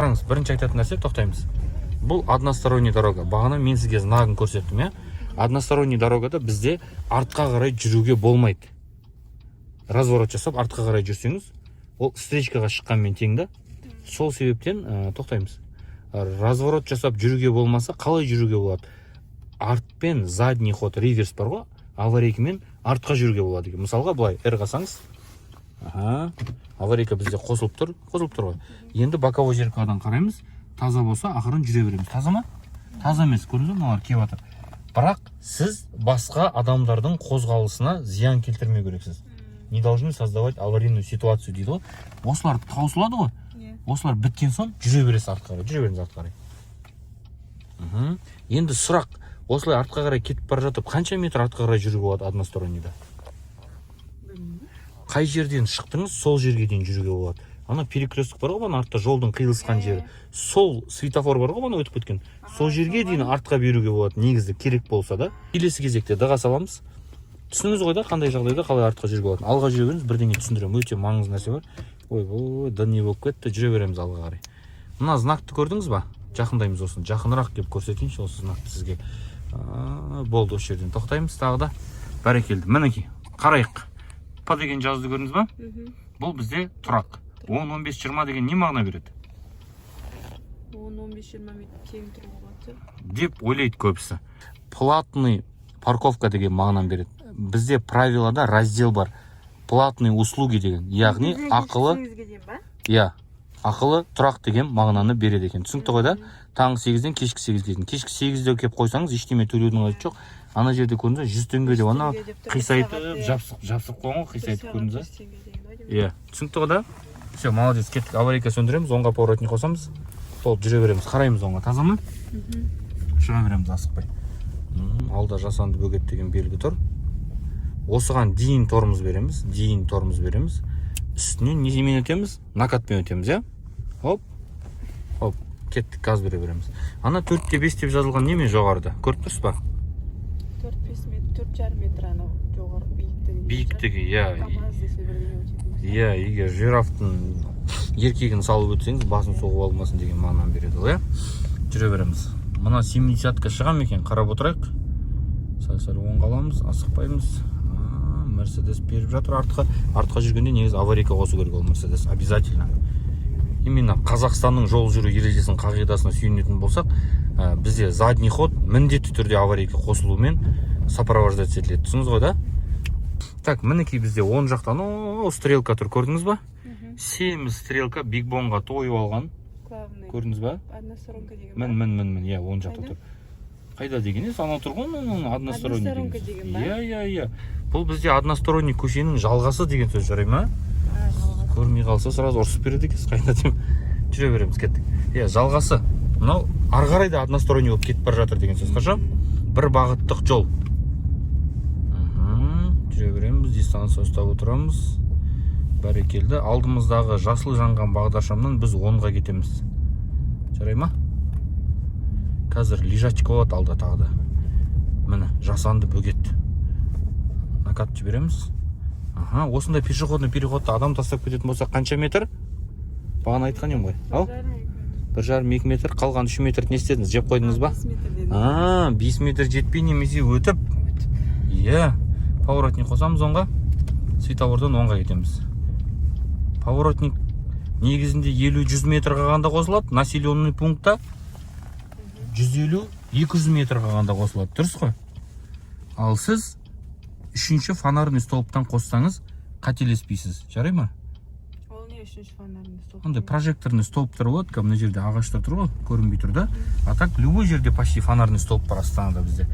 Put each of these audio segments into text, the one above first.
Қараңыз, бірінші айтатын нәрсе, тоқтаймыз. Бұл односторонний дорога. Бағана мен сізге знагын көрсеттім, иә. Односторонний дорогада бізде артқа қарай жүруге болмайды. Разворот жасап артқа қарай жүрсеңіз, ол встречкаға шыққанмен тең да. Сол себептен тоқтаймыз. Разворот жасап жүруге болмаса, қалай жүруге болады? Артпен, задний ход, реверс бар ғой, аварийкамен артқа жүруге болады екен. Мысалға, былай R қалсаңыз, аха, аварийка бізде қосылып тұр, қосылып тұр ғой. Енді боковой зеркаладан қараймыз. Таза болса, ақырын жүре береміз. Таза ма? Таза емес, көрдіңіз ба, мыналар келіп жатыр. Бірақ сіз басқа адамдардың қозғалысына зиян келтірмеу керексіз. Не должны создавать аварийную ситуацию дейді ғой. Осылар таусылады ғой. Иә. Осылар біткен соң жүре бересіз артқа қарай, жүре беріңіз артқа қарай. Енді сұрақ: осылай артқа қарай кетіп бара жатып, қанша метр артқа қарай жүруге болады одностороннийда? Білмеймін. Қай жерден шықтыңыз, сол жерге дейін жүруге болады. Ана перекресток бар ғой, ана артта жолдың қиылысқан жері, сол светофор бар ғой, ана өтіп кеткен, сол жерге дейін артқа беруге болады негізі, керек болса да. Келесі кезекте д-ға саламыз. Түсіндіңіз ғой да, қандай жағдайда қалай артқа жүруге болатынын. Алға жүре беріңіз, бірдеңе түсіндіремін, өте маңызды нәрсе бар. Ойбой, д не болып кетті? Жүре береміз алға қарай. Мына знакты көрдіңіз ба? Жақындаймыз, осыны жақынырақ келіп көрсетейінші осы знакты сізге. Болды, осы жерден тоқтаймыз тағы да. Бәрекелді, мінекей, қарайық. П деген жазуды көрдіңіз ба? Мхм. Бұл бізде тұрақ. 10, 15, 20 деген не мағына береді? 10, 15, 20 метр кең тұруға болады. Деп ойлайды көбісі. Платный парковка деген мағынаны береді. Бізде правилада раздел бар, платные услуги деген, яғни ақылы. Сегізге дейін ба? Иә, ақылы тұрақ деген мағынаны береді екен. Түсінікті ғой да? Таңғы 8-ден кешкі 8-ге дейін. Кешкі 8-де келіп қойсаңыз, ештеме төлеудің қажеті жоқ. Ана жерде көрдіңіз ба, 100 теңге деп ана 100 теңге деп тұр, бір қисайтып сағат, иә. жабысып қойған ғой, қисайтып, көрдіңіз ба? 1 теңге деген ғой деймін. Иә, түсінікті ғой да? Все, молодец, кеттік. Аварийка сөндіреміз, оңға поворотник қосамыз. Толып жүре береміз. Қараймыз оңға, таза ма? Шыға береміз асықпай. Алда жасанды бөгет деген белгі тұр. Осыған дейін тормоз береміз, дейін тормоз береміз. Үстінен немен өтеміз? Накатпен өтеміз, иә. Хоп, хоп, кеттік, газ бере береміз. Ана 4 те 5 деп жазылған неме жоғарыда, көріп тұрсыз ба? 4-5 метр, 4,5 метр анау жоғары биіктігі. Биіктігі, иә. КамАЗ десе, бірдеңе өтетін болса. Иә, егер жирафтың еркегін салып өтсеңіз, басын соғып алмасын деген мағынаны береді ол, иә. Жүре береміз. Мына семидесятка шыға ма екен, қарап отырайық. Сәл сәл оңға аламыз, асықпаймыз. Мерседес беріп жатыр артқа. Артқа жүргенде негізі аварийка қосу керек ол Мерседес обязательно. Именно Қазақстанның жол жүру ережесінің қағидасына сүйенетін болсақ, бізде задний ход міндетті түрде аварийка қосылумен сопровождаться етіледі. Түсіндіңіз ғой да? Так, мінекей, бізде оң жақтан о стрелка тұр, көрдіңіз ба? Мгм. Семіз стрелка, биг бонға тойып алған. Главный. Көрдіңіз ба? Односторонка деген Мін, мін, мін, мін, иә, оң жақта Қайда? тұр. Қайда деген емес, анау тұр ғой, анау односторонний. Односторонка деген ба? Иә, бұл бізде односторонний көшенің жалғасы деген сөз, жарай ма? А, жалғасы. Көрмей қалса, сразу ұрысып береді екенсіз, қайда деп. Жүре береміз, кеттік. Иә, жалғасы. Мынау ары қарай да односторонний болып кетіп бара жатыр деген сөз. Хорошо, бір бағыттық жол. Жүре береміз, дистанция ұстап отырамыз. Бәрекелді. Алдымыздағы жасыл жанған бағдаршамнан біз оңға кетеміз, жарай ма? Қазір лежачка болады алда тағы да. Міне, жасанды бөгет. Накат жібереміз. Аха, осындай пешеходный переходта адам тастап кететін болса, қанша метр? Бағана айтқан едім ғой. Ал 1,5-2 метр. Қалған 3 метрді не істедіңіз, жеп қойдыңыз ба? 5 метр дедім. А, 5 метр жетпей немесе өтіп. Өтіп. Иә, поворотник қосамыз оңға, светофордан оңға кетеміз. Поворотник негізінде 50-100 метр қалғанда қосылады, населенный пунктта 150-200 метр қалғанда қосылады, дұрыс қой? Ал сіз үшінші фонарный столбтан қоссаңыз, қателеспейсіз, жарай ма? Ол не, үшінші фонарный столб? Андай прожекторный столбтар болады. Мына жерде ағаштар тұр ғой, көрінбей тұр да. А так любой жерде почти фонарный столб бар Астанада бізде.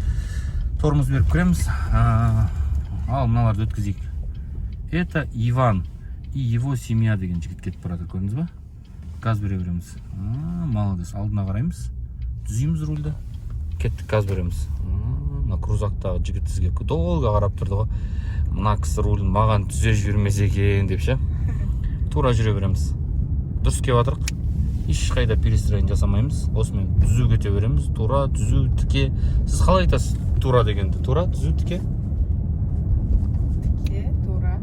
Тормоз беріп кіреміз. Ал мыналарды өткізейік. Это Иван и его семья деген жігіт кетіп бара жатыр, көрдіңіз ба? Газ бере береміз. Молодец. Алдына қараймыз, түзейміз рульді, кеттік, газ береміз. Мына крузактағы жігіт сізге долго қарап тұрды ғой, мына кісі рулін маған түзе жібермесе екен деп ше. Тура жүре береміз, дұрыс келіп жатырық. Ешқайда перестроение жасамаймыз, осымен түзу кете береміз. Тура, түзу, тіке. Сіз қалай айтасыз тура дегенді? Тура, түзу, тіке? Тіке, тура.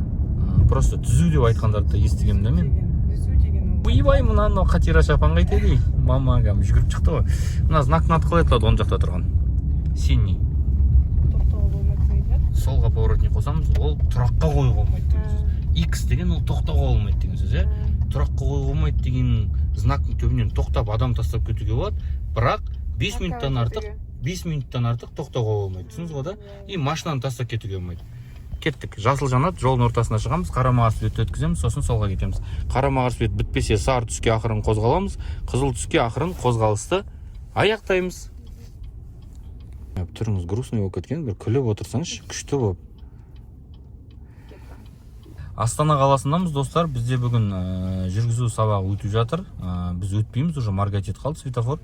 Просто түзу деп айтқандарды да естігенмін да мен. Деген түзу деген ол Ойбай, мынаны Қатира шапан қайтеді, мама, кәдімгі жүгіріп шықты ғой. Мына знактың аты қалай аталады, оң жақта тұрған синий? Тоқтауға болмайды деген сияқты. Солға поворотник қосамыз, ол тұраққа қоюға болмайды деген сөз. X деген ол тоқтауға болмайды деген сөз, иә. Тұраққа қоюға болмайды деген знактың түбінен тоқтап, адам тастап кетуге болады, бірақ 5 минуттан артық, 5 минуттан артық тоқтауға болмайды, түсіндіңіз ғой да? И машинаны тастап кетуге болмайды. Кеттік, жасыл жанады, жолдың ортасына шығамыз, қарама қарсы бетті өткіземіз, сосын солға кетеміз. Қарама қарсы бет бітпесе, сары түске ақырын қозғаламыз, қызыл түске ақырын қозғалысты аяқтаймыз. Түріңіз грустный болып кеткен, бір күліп отырсаңызшы, күшті болып. Астана қаласындамыз, достар. Бізде бүгін жүргізу сабағы өтіп жатыр. Біз өтпейміз, уже моргать етіп қалды светофор.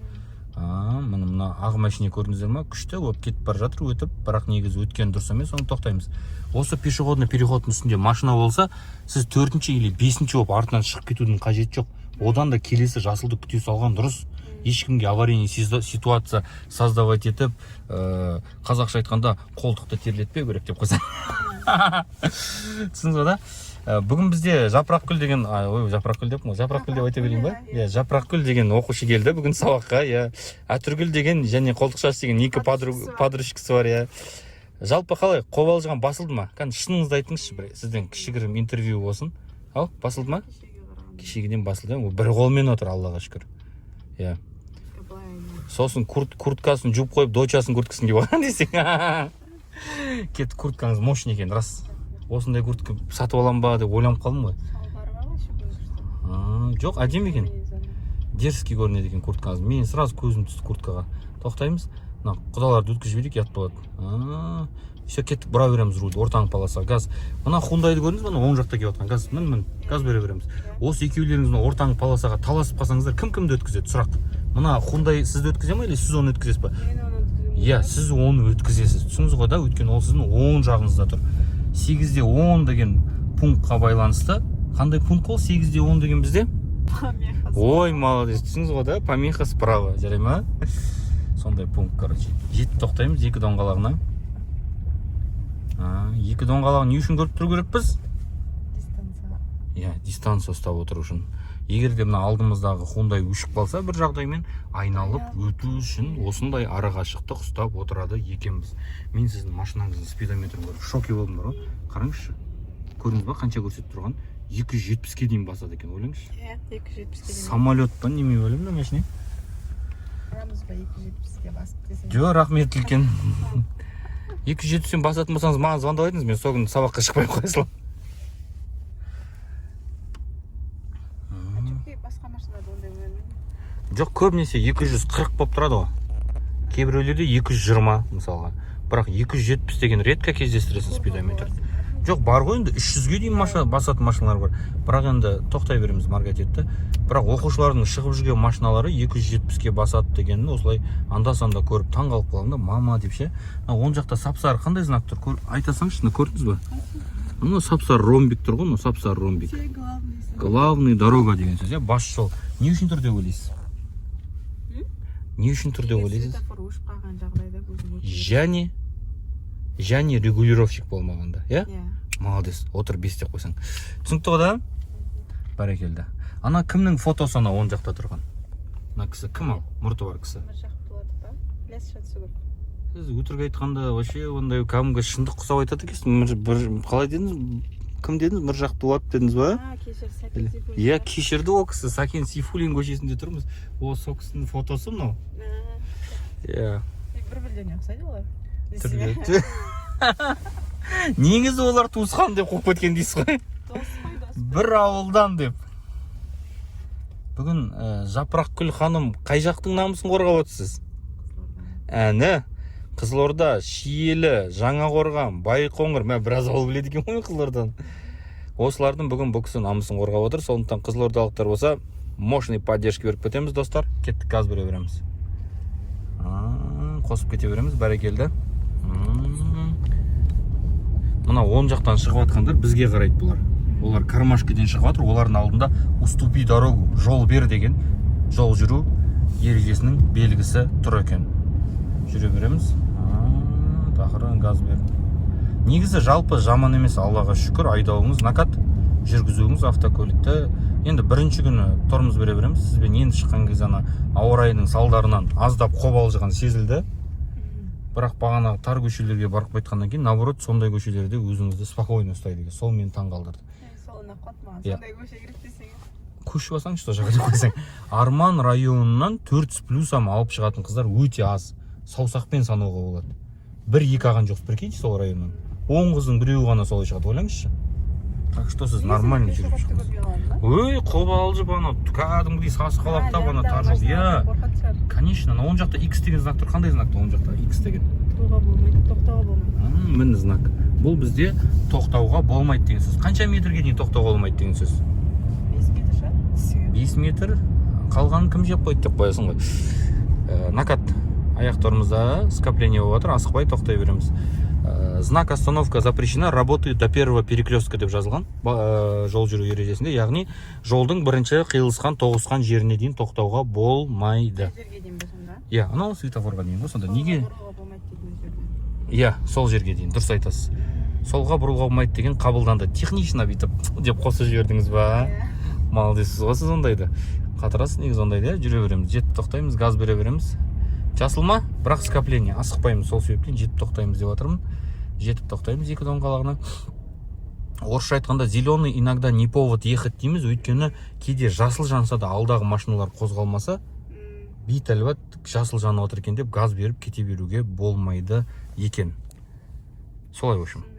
Міне, мына ақ машине көрдіңіздер ма, күшті болып кетіп бара жатыр өтіп, бірақ негізі өткен дұрыс емес, оны тоқтаймыз. Осы пешеходный переходтың үстінде машина болса, сіз төртінші или бесінші болып артынан шығып кетудің қажеті жоқ, одан да келесі жасылды күте салған дұрыс. Ешкімге аварийный ситуация создавать етіп, қазақша айтқанда, қолтықты терлетпеу керек деп қойсаң, түсіндіңіз ба да? Бүгін бізде Жапырақгүл деген, ой, Жапырақгүл деппін ғой, Жапырақгүл деп айта берейін ба? Иә, Жапырақгүл деген оқушы келді бүгін сабаққа, иә. Әтіргүл деген және Қолтықшаш деген екі Подружкасы бар. Подружкасы бар, иә. Жалпы қалай, қобалжыған басылды ма? Кәні, шыныңызды айтыңызшы, бір сізден кішігірім интервью болсын. Ау, басылды ма? Кешеге қарағанда. Кешегіден басылды, иә. Ол бір қолмен отыр, аллаға шүкір, иә. Былай айналып. Сосын курткасын жуып қойып, дочасының курткасын киіп алған десең. Кет, курткаңыз мощный екен, рас. Осындай куртка сатып аламын ба деп ойланып қалдым ғой. Шалбары бар ғой еще күшті. А, жоқ, әдемі екен, дерзкий көрінеді екен курткаңыз. Мен сразу көзім түсті курткаға. Тоқтаймыз, мына құдаларды өткізіп жіберейік, ұят болады. Все, кеттік, бұра береміз рульді ортаңғы полосаға, газ. Мына Хундайды көрдіңіз ба, мына оң жақта келіп жатқан? Газ, мін, мін, газ бере береміз. Осы екеулеріңіз мына ортаңғы полосаға таласып қалсаңыздар, кім кімді өткізеді, сұрақ. Мына Хундай сізді өткізе ма или сіз оны өткізесіз ба? Мен оны өткізуім. Иә, сіз оны өткізесіз, түсіндіңіз ғой да? Өйткені ол сіздің оң жағыңызда тұр. 8-де 10 деген пунктқа байланысты. Қандай пункт ол, 8-де 10 деген бізде? Помеха. Ой, молодец, түсіндіңіз ғой да? Помеха справа, жарай ма? Сондай пункт, короче. Жетіп тоқтаймыз екі доңғалағына. Екі доңғалағын не үшін көріп тұру керекпіз? Дистанция. Иә, дистанция ұстап отыру үшін. Егер де мына алдымыздағы Хундай өшіп қалса, бір жағдаймен айналып өту үшін осындай арақашықтық ұстап отырады екенбіз. Мен сіздің машинаңыздың спидометрін көріп в шоке болдым бар ғой. Қараңызшы, көрдіңіз ба, қанша көрсетіп тұрған? 270-ке дейін басады екен, ойлаңызшы. Иә, 270-ке дейін. Самолет па, неме ойлаймын мына машина. Барамыз ба 270-ке басып десең? Жоқ, рахмет үлкен. 270-тен басатын болсаңыз, маған звондап айтыңыз, мен сол күні сабаққа шықпай қоя саламын. Чүнки басқа машинада ондай көрмедім. Жоқ, көбінесе 240 болып тұрады ғой, кейбіреулерде 220 мысалға, бірақ 270 деген редко кездестіресің спидометр. Жоқ, бар ғой енді, 300-ге дейін машина басатын машиналар бар, бірақ енді тоқтай береміз, моргать етті. Бірақ оқушылардың шығып жүрген машиналары 270-ке басады дегенін осылай анда санда көріп таң қалып қаламын да, мама деп ше. Мына оң жақта сап сары қандай знак тұр? Айта салыңызшы, мына көрдіңіз ба, мына сап сары ромбик тұр ғой, мына сап сары ромбик. Все главный. Главный дорога деген сөз, иә, бас жол. Не үшін тұр деп ойлайсыз? М? Не үшін тұр деп ойлайсыз? Светофор өшіп қалған жағдайда өзің өту керек. Және регулировщик болмағанда, иә. Иә. Молодец, отыр, бес деп қойсаң, түсінікті ғой да? Бәрекелді. Ана кімнің фотосы, ана оң жақта тұрған мына кісі кім? Ал мұрты бар кісі? Міржақып Дулатов па? Ілияс Жансүгіров. Сіз өтірік айтқанда вообще ондай кәдімгі шындық құсап айтады екенсіз. Қалай дедіңіз, кім дедіңіз? Міржақып Дулатов дедіңіз ба? А, кешір, Сәкен Сейфуллин. Иә, кешірді ол кісі. Сәкен Сейфуллин көшесінде тұрмыз, ол сол кісінің фотосы мынау, иә. бір бірлеріне ұқсайды олар. Түрлері. Негізі олар туысқан деп қуып кеткен дейсіз ғой. Дос қой, дос. Бір ауылдан деп. Бүгін Жапырақгүл ханым, қай жақтың намысын қорғап отырсыз? Әні, Қызылорда, Шиелі, Жаңақорған, Байқоңыр, мә, біраз ауыл біледі екен ғой Қызылордадан. Осылардың бүгін бұл кісі намысын қорғап отыр. Сондықтан қызылордалықтар болса, мощный поддержка беріп кетеміз, достар. Кеттік, газ бере береміз. Қосып кете береміз, бәрекелді. Мына оң жақтан шығып жатқандар бізге қарайды бұлар. Олар кармашкеден шығып жатыр, олардың алдында «уступи дорогу», жол бер деген жол жүру ережесінің белгісі тұр екен. Жүре береміз. Ақырын газ бер. Негізі жалпы жаман емес, Аллаға шүкір, айдауыңыз накат, жүргізуіңіз автокөлікті. Енді бірінші күні тормоз бере береміз. Сізбен енді шыққан кезде ана ауа райының салдарынан аздап қобалжыған сезілді. Бірақ бағанағы тар көшелерге барып қайтқаннан кейін, наоборот, сондай көшелерде өзіңізді спокойно ұстайды екен. Сол мені таңғалдырды. Сол ұнап қалды маған. Иә. Сондай көше керек десең. Көшіп алсаңшы сол жаққа деп қойсаң. Арман районынан 4 с плюсом алып шығатын қыздар өте аз, саусақпен санауға болады. Бір екі алған жоқсыз, прикиньте. Сол районнан 10 қыздың біреуі ғана солай шығады, ойлаңызшы. Так что сіз нормально жүріп шығыңыз. Ой, қобалжып, анау кәдімгідей сасқалақтап, ана тар жол, иә, конечно. Ана оң жақта X деген знак тұр. Қандай знак оң жақта X деген? Тұруға болмайды, тоқтауға болмайды. Міне знак. Бұл бізде тоқтауға болмайды деген сөз. Қанша метрге дейін тоқтауға болмайды деген сөз? 5 метр шығар. 5 метр. Қалғанын кім жеп қойды деп қоясың ғой. Накат аяқтарымызда скопление болып жатыр, асықпай тоқтай береміз. Знак «Остановка запрещена работает до первого перекрестка» деп жазылған жол жүру ережесінде, яғни жолдың бірінші қиылысқан, тоғысқан жеріне дейін тоқтауға болмайды. Қай жерге дейін бе сонда? Иә, анау светофорға дейін ғой сонда. Неге? Солға бұруға болмайды дейтін жерде. Иә, сол жерге дейін, дұрыс айтасыз. Солға бұруға болмайды деген қабылданды. Технично бүйтіп деп қосып жібердіңіз ба? Иә. Молодецсіз ғой сіз, ондайды қатырасыз негізі ондайды. Иә, жүре береміз, жетіп тоқтаймыз, газ бере береміз. Жасыл ма, бірақ скопление, асықпаймыз. Сол себептен жетіп тоқтаймыз деп жатырмын. Жетіп тоқтаймыз екі доңғалағына. Орысша айтқанда, «зеленый иногда не повод ехать» дейміз, өйткені кейде жасыл жанса да, алдағы машиналар қозғалмаса, бит әлбат жасыл жанып отыр екен деп газ беріп кете беруге болмайды екен. Солай, в общем. Сондай.